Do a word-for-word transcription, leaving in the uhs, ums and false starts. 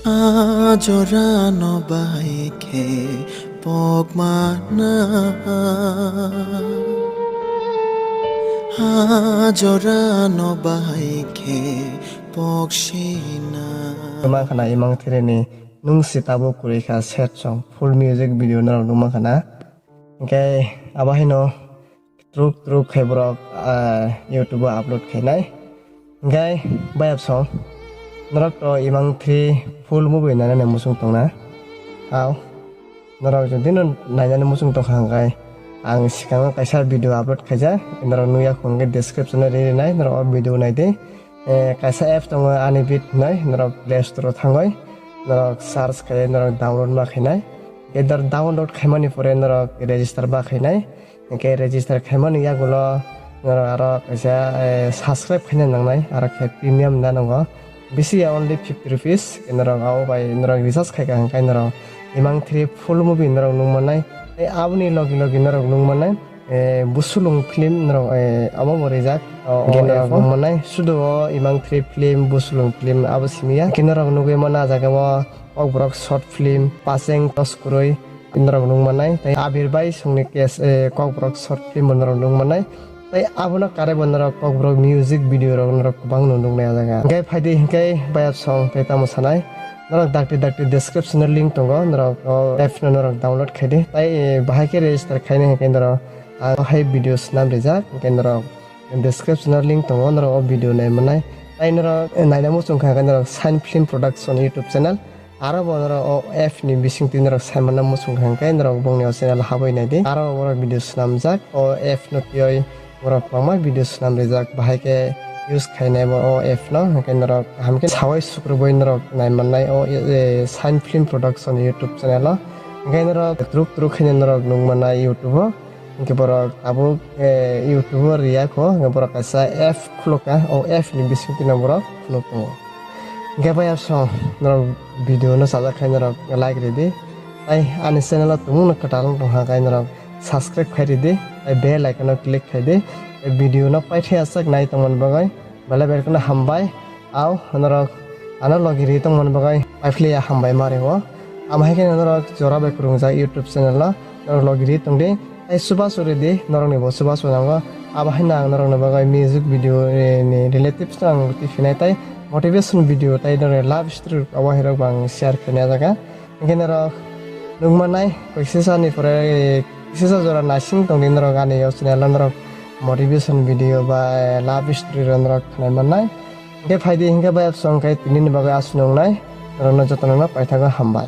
A jorano bai khe pokmana, a jorano bai khe poksina. Tuma khana imang thiri ni nung si tabuk kwrwi kha set song full music video norok nukma khana. Hwnkhe abo haino truk truk khai borok, ah, YouTube o upload khainai. Hwnkhe bayap song norok to imang thiri full movie nainani muchung tongna. Hao norok jodi no nainani muchung tongkha hwnkhe ang swkango kaisa video upload khaijak, norok nukya hwnkhe description o ri rinai, norok o video naidi. Eh, kaisa app tongo Anibit hinwi, norok Play Store o thangwi norok search khai norok download ma khainai. Hwnkhe norok download khaimani pore norok register ba khainai. Hwnkhe register khaimani yagulo norok aro kaisa, eh, subscribe khaina nangnai, aro khe premium na nango. Bisi ya only fifty rupees. Norok abo bai norok recharge khaika hwnkhe norok imang thiri full movie norok nukmannai. Tei aboni logi logi norok nukmannai. Eh, Busulung film norok, eh, abo bo rijak. O, hwnkhe o norok app o nukmannai. Sudu o imang thiri film, Busulung film abo simi ya. Hwnkhe norok nugwi mano ah jaga o Kokborok short film, Pacheng Toskurwi norok nukmannai. Tei Abir bai songni case, eh, Kokborok short film bo norok nukmannai. Tei abono karwi bo norok Kokborok music video rok norok kwbangno nuknai ah jaga. Hwnkhe phaidi hwnkhe bayap song tei tamo sanai. Norok dakti dakti description o link tongo, norok o app no norok download khaidi. Tai, eh, bahai khe register khaina hwnkhe norok ang hai video swnam rijak, hwnkhe norok description o link tongo, norok o video nai mannai. Tai norok, eh, naina muchung kha hwnkhe norok Shine Film Production YouTube channel. Aro bo norok o app ni bisingtwi norok sai manna muchung kha hwnkhe norok bongni o channel habwi naidi. Aro borok video swnamjak o app no twiwi. Borok kwbangma video swnam rijak, bahai khe use khainai bo o app no, hwnkhe norok kaham khe sawi sukrubui norok nai mannai o, e, Shine Film Production YouTube channel o. Hwnkhe norok truk truk khaino norok nung mannai YouTube o. Hwnkhe borok tabuk, e, YouTube o riya kho, hwnkhe borok kaisa app khulukha, o app ni bisingtwi no borok khuluk tongo. Hwnkhe bai aswk norok video no sajak khai norok like ridi. Tai ani channel o tumung no kwtal wng tongkha khai norok subscribe khai ridi, tei bell icon o click khai di, tei video no paithai aswk nai tongmani bagwi belai belai kheno hambai. Au norok ano logi ri tongmani bagwi paiphlaiya hambai ma ringo. Amo hai kheno norok jora bai kwrwngjak YouTube channel o norok logi ri tongdi, tei chubachu ridi, norokni bo chubachu nango. Abo haino ang norokni bagwi music video ni relatives no ang twi phinai, tei motivation video tei norok love story abo hai rok bo ang share khainai jaga. Hwnkhe norok nukmannai, koi sisani pore, kisa jora naising tongdi norok ani o channel o norok motivation video ba, eh, love story rok norok khnai mannai. Hwnkhe phaidi hwnkhe bayap song khe tinini bagwi aswk nungnai, norokno jotono no paithago hambai.